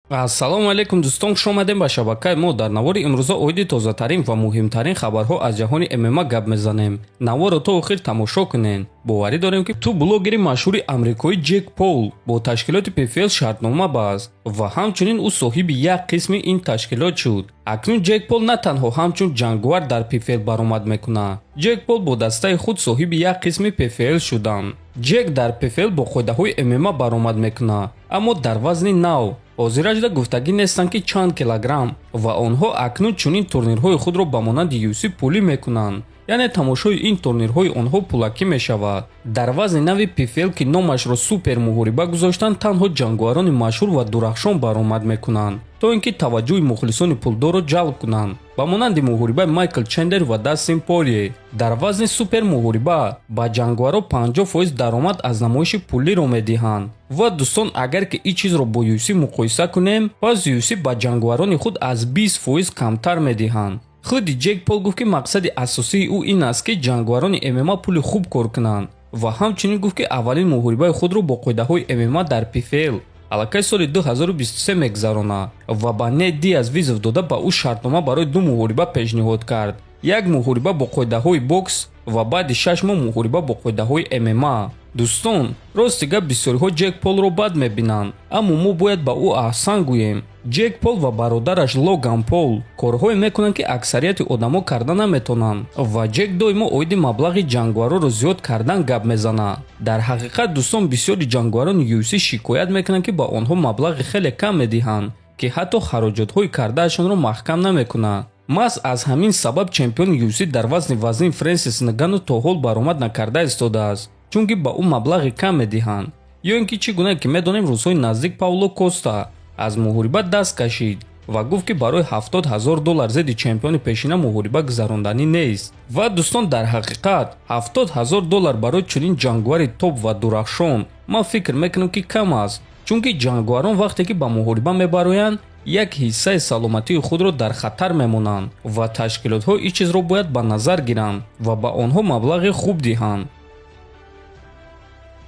Ассалому алайкум, дӯстон, хуш омадем ба шабакаи мо. Дар навори имрӯза оиди тозатарин ва муҳимтарин хабарҳо аз ҷаҳони ММА гап мезанем. Наворро то охир тамошо кунед. Боварӣ дорем, ки ту блогери машҳури амрикоӣ Ҷек Пол бо ташкилоти ПФЛ шартнома баст ва ҳамчунин ӯ соҳиби як қисми ин ташкилот шуд. Акнун Ҷек Пол на танҳо ҳамчун ҷанговар дар ПФЛ баромад мекунад, Ҷек Пол бо дастаи худ соҳиби як қисми ПФЛ шуданд. Ҷек дар ПФЛ бо қоидаҳои ММА баромад мекунад, аммо дар вазни нав. Ҳозиражда гуфтагӣ нестанд, ки чанд килограмм, ва онҳо акнун чунин турнирҳои худро ба монанди UFC пулӣ мекунанд, яъне тамошои ин турнирҳои онҳо пулакӣ мешавад. Дар вазни нави ПФЛ, ки номашро супер муҳориба гузоштанд, танҳо ҷанговарони машҳур ва дурахшон баромад мекунанд, то ин ки таваҷҷӯҳи мухлисони пулдорро ҷалб кунанд, ба монанди муҳорибаи Майкл Чендлер ва Дастин Порье. Дар вазни супер муҳориба ба ҷанговаро 50% даромад аз намоиши пулиро медиҳанд. Ва, дӯстон, агар ки ин чизро бо UFC муқоиса кунем, пас UFC ба ҷанговарони худ аз 20% камтар медиҳанд. Худи Ҷек Пол гуфт, ки мақсади асосии ӯ ин аст, ки ҷанговарони ММА пули хуб кор кунанд, ва ҳамчунин гуфт, ки аввалин муҳорибаи худро бо қоидаҳои ММА дар ПФЛ аллакай соли 2023 мегузаронад ва ба Нейт Диас вызов дода, ба ӯ шартнома барои ду муҳориба пешниҳод кард: як муҳориба бо қоидаҳои бокс ва баъди 6 моҳ муҳориба бо қоидаҳои ММА. Дӯстон, рости гап, бисёриҳо Ҷек Полро бад мебинанд, аммо мо бояд ба ӯ аҳсан гӯем. Ҷек Пол ва бародараш Логан Пол корҳое мекунанд, ки аксарияти одамо карда наметавонанд, ва Ҷек доимо оиди маблағи ҷанговароро зиёд кардан гап мезанад. Дар ҳақиқат, дӯстон, бисёри ҷанговарони UFC шикоят мекунанд, ки ба онҳо маблағи хеле кам медиҳанд, ки ҳатто хароҷотҳои кардаашонро маҳкам намекунад. Маҳз аз ҳамин сабаб чемпиони UFC дар вазни вазнин Фрэнсис Нгану то ҳол баромад накарда истодааст, чунки ба ӯ маблағи кам медиҳанд. Ё ин ки, чӣ гуна ки медонем, рӯзҳои наздик Пауло Коста аз муҳориба даст кашид ва гуфт, ки барои 70 000 доллар зидди чемпиони пешина муҳориба гузаронданӣ нест. Ва, дӯстон, дар ҳақиқат 70 000 доллар барои чунин ҷанговари топ ва дурахшон, ман фикр мекунам, ки кам аст, чунки ҷанговарон, вақте ки ба муҳориба мебароянд, як ҳиссаи саломатии худро дар хатар мемонанд ва ташкилотҳо ин чизро бояд ба назар гиранд ва ба онҳо маблағи хуб диҳанд.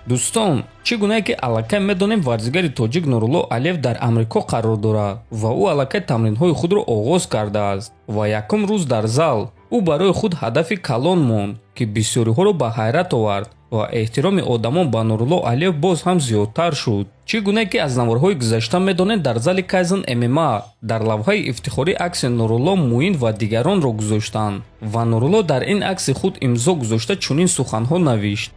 Дӯстон, чӣ гунае ки аллакай медонем, варзигари тоҷик Нурулло Алиев дар Амрико қарор дорад ва ӯ аллакай тамринҳои худро оғоз кардааст ва якум рӯз дар зал ӯ барои худ ҳадафи калон монд, ки бисёриҳоро ба ҳайрат овард ва эҳтироми одамон ба Нурулло Алиев боз ҳам зиёдтар шуд. Чӣ гунае ки аз наворҳои гузашта медонед, дар зали Кайзен ММА дар лавҳаи ифтихорӣ акси Нурулло, Муин ва дигаронро гузоштанд ва Нурулло дар ин акси худ имзо гузошта, чунин суханҳо навишт: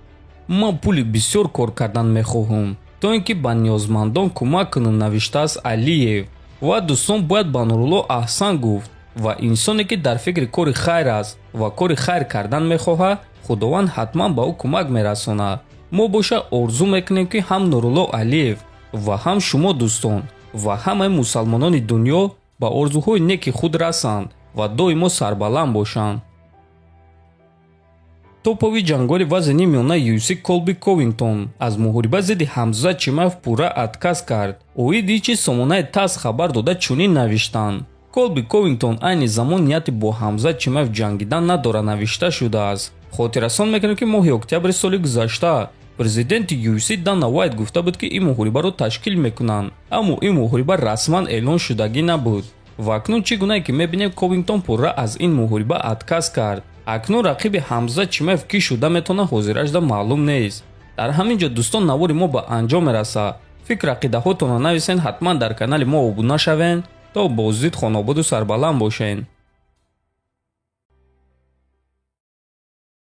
«Ман пули бисёр кор кардан мехоҳам, то ин ки ба ниёзмандон кӯмак кунам», навиштааст Алиев. Ва, дӯстон, бояд ба Нурулло аҳсан гуфт ва инсоне ки дар фикри кори хайр аст ва кори хайр кардан мехоҳад, Худованд ҳатман ба ӯ кӯмак мерасонад. Мо боша орзу мекунем, ки ҳам Нурулло Алиев ва ҳам шумо, дӯстон, ва ҳамаи мусалмонони дунё ба орзуҳои неки худ расанд ва доимо сарбаланд бошанд. Топови ҷанговари вазни миёнаи UFC Колби Ковингтон аз муҳориба зидди Ҳамзат Чимаев пурра отказ кард. Оиди чиз сомонаи ТАСС хабар дода, чунин навиштанд: «Колби Ковингтон айни замон нияти бо Ҳамзат Чимаев ҷангидан надорад», навишта шудааст. Хотиррасон мекунем, ки моҳи октябри соли гузашта президенти UFC Дана Уайт гуфта буд, ки ин муҳорибаро ташкил мекунанд, аммо ин муҳориба расман эълон шудагӣ набуд. Ва акнун, чӣ гунае ки мебинем, Ковингтон пурра аз ин муҳориба отказ кард. Акнун рақиби Ҳамзат Чимаев кӣ шуда метавонад, ҳозиражда маълум нест. Дар ҳамин ҷо, дӯстон, навори мо ба анҷом мерасад. Фикр ақидаҳотонро нависен, ҳатман дар канали мо обуна шавен. То боздид, хонободу сарбаланд бошен.